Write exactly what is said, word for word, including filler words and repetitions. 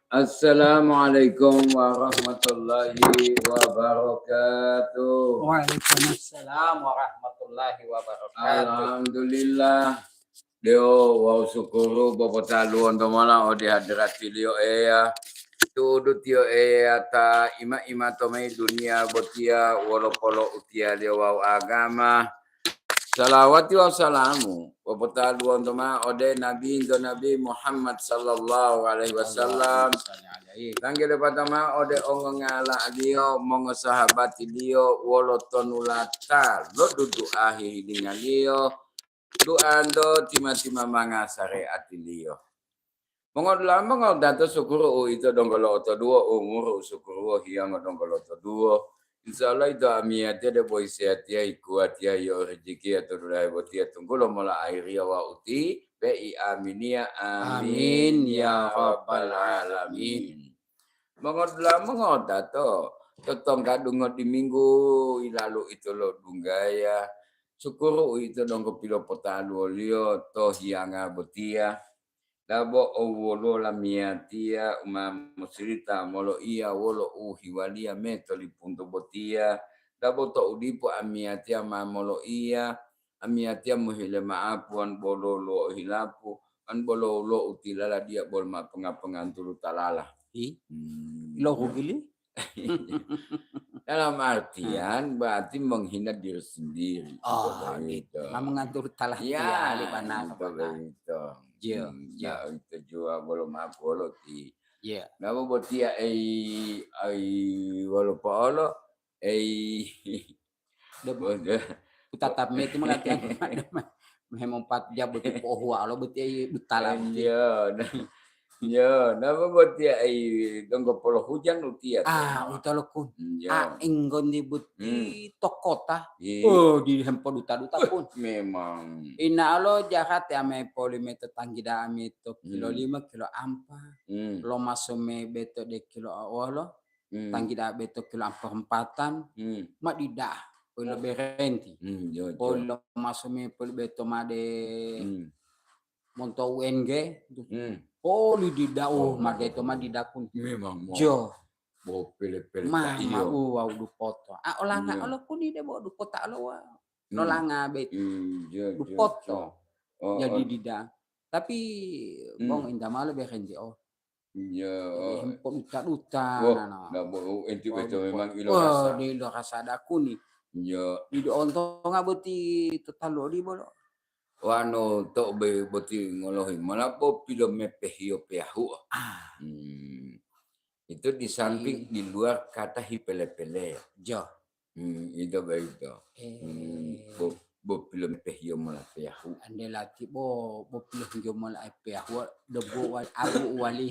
Assalamualaikum warahmatullahi wabarakatuh. Waalaikumsalam warahmatullahi wabarakatuh. Alhamdulillah. Deo wawu sukuru popotaluwonto mola ode hadiratiliyo Eya. Tu'udu tiyo Eya ta ima-ima to mayi duniya botiya wolo polo'utiyaliyo wawu agama. Salawati wawu salamu popotaluwonto ma'o ode Nabinto Nabi Muhammad sallallahu alaihi wasallam. Tangge depata ma'o ode ongongala-Liyo, mongosahabatiliyo wolo tonulata lo duduahi hidingaliyo, duanto tima-tima manga sareatiliyo. Mongodula'a mongodato, sukuru uwito donggo lo'otoduwo, umuru u sukuruwo hiyango donggo lo'otoduwo. Insya Allah ito amiyatiya debo iseyatiya, ikuwatiya, yo rijikiya to dulahe botiya tunggulo mola ayiriya wawu ti pei aminiya. Amin, ya rabbal alamin. Mongodula'a mongodato, to tonggadungo di minggu ilalu ito lo'odunggaya, sukuru uwito donggo pilopotaluwoliyo to hiyanga botiya. Dabo owoluwo lamiyatiya u ma mosirita moloiya wolo u hiwaliya me to lipunto botiya, dabo to'u dipo amiyatiya ma moloiya, amiyatiya mohile ma'apu wan bolo lo ohilapu, wan bolo lo u tilala diya bolo ma ponga-pongantulu talala. Hi? Hmm. Lo hugili? Dalam artian berarti menghina diri sendiri, gitu, oh, begitu. Gitu. Ma menganturu talah. Ya, tiali bana gitu, begitu. Iya, hmm, iya. Nah, itu juga belum apa lo ti. Iya. Napa botiya ei, ei wolo po'olo, ei. Debo. Bodo. Utatap me itu mengatakan hemompat dia boti pohuwa lo boti ei butala boti. Iya, nah. Iya, napa botiya ei donggo polo hujan utiya. Ah, utalo kun. Iya. Ah, enggondi boti, hmm, to kota. Iya. Oh, di hempo duta-duta pun. Memang. Ina alo jahat ya me poli meto tanggida ami to kilo, hmm, lima, kilo ampa. Hmm. Lo maso me beto de kilo awolo. Hmm. Tanggida beto kilo ampa empatan. Hmm. Ma dida, poli lo berenti. Hmm, iya, iya. Poli lo maso me poli beto made. Hmm. Monto U N G, hmm, poli dida, oh, oh, madeto ma didakun. Memang mo. Jo. Bo pele-pele. Mama, iyo. U wau dupoto. A, olanga, iya, olo kuni de bo dupota olo wa. Hmm. Lolanga be. Iya, iya, dupoto. Iya. Oh, jadi oh, dida. Tapi, hmm, bong inda malo be renji, oh. Iya, eh, oh. Hempo duta-duta, wah, nana. Ndak bo, enti beto memang ilo rasa. Wah, de ilo rasa dakuni. Iya. Dido ontonga boti to talu odi bolo. Wanu to be boti ngolohi, mola bo pilomepehiyo peyahuo. Ah. Hmm. Itu di samping, iya, di luar kata hipele-pele. Jo. Hmm, itu begitu. Eh. Hmm, bo, bo pilomepehiyo mola peyahu. Ande lati bo, bo pilohiyo mola peyahu, debo wal-, abu wali.